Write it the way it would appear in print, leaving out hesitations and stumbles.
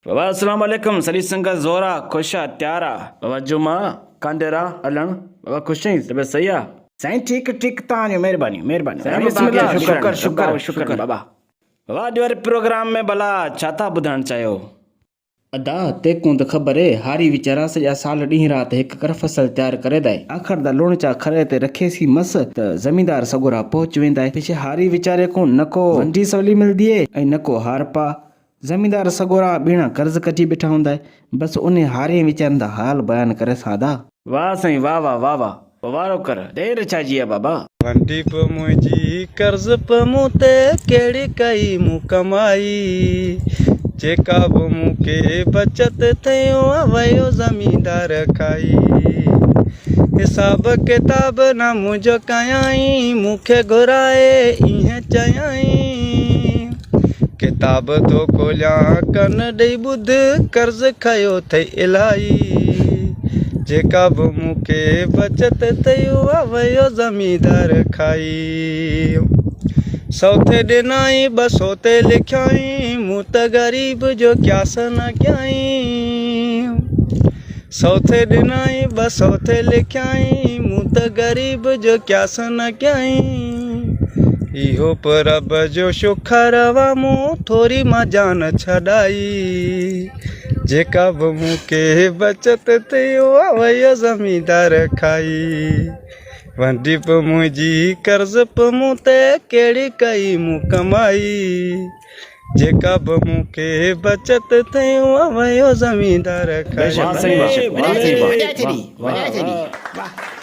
بابا اسلام عليڪم سڄي سنگت زور آ خوش آ تيار آ بابا جمعا ڪانڊيرا علڻ بابا خوش آهين طبيعت صحيح آ. سائين ٺيڪ ٺيڪ توهان جون مهربانيون مهربانيون سائين بسم الله شڪر شڪر شڪر بابا. بابا اڄ واري پروگرام ۾ ڀلا ڇا ٿا ٻڌائڻ چاهيو. ادا تيڪون ته خبر اي هاري ويچارا سڄا سال ڏينهن رات هڪ ڪر فصل تيار ڪري دائي آخر دا لوڻ چا کري تي رکي سي مس ته زميندار سڳورا پهچ ويندائي پڇي هاري ويچاري کون نه ڪو ونڊي سولي ملدي اي ۽ نه ڪو هارپا زميندار سڳورا ٻيڻا قرض ڪڍي ٻيٺا هوندا بس انهي هارين ويچارن دا حال بيان ڪري سادا. واه سائين واه واه واه واه وارو ڪر دير ڇا جي آ بابا. ونڊي به منهنجي قرض به مون تي ڪهڙي ڪئي مون ڪمائي جيڪا به مون کي بچت ٿي اها ويو زميندار کائي حساب ڪتاب نه منهنجو ڪيائين مون کي گهرائي ايئن چيائين ڪتاب ٿو کوليان ڪن ڏئي ٻڌ قرض کنيو ٿئي الائي جيڪا به مون کي بچت ٿئي اها ويو زميندار کائي سو ٿي ڏنائين 200 تي لکيائين مون ته غريب جو قياس نه ڪيائين سو ٿي ڏنائين 200 تي لکيائين مون ته غريب جو قياس نه ڪيائين اهو به رب جو شڪر آ مون ٿوري مان جان ڇڏائي جيڪا به مون کي بچت ٿي اها وئي زميندار کائي ونڊي به منهنجي قرض به مون تي ڪهڙي ڪئي مون ڪمائي جيڪا به مون کي بچت ٿي اها ويو زميندار کائي. واه سائين واه واه سائين واه واه.